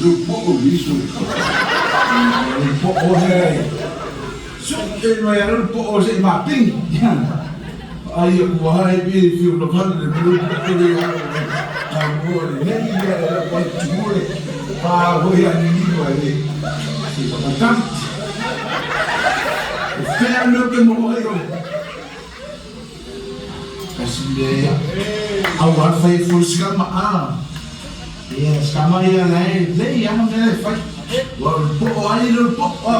Le po'o liso. Le po'o he. Su'e mai ana le po'o se'i mapini. Ai aku ai pe fiu na fale le mea le le a ka mo le nei ia le wai tu le pa hoi a ni ni wa le se pa tam. O fea le ke mo ai o. Kasi mea ia. Au a fai full scam a. Ia, scam ia lai, lei ana mea e fai. Ua o le po'o ai le po'o.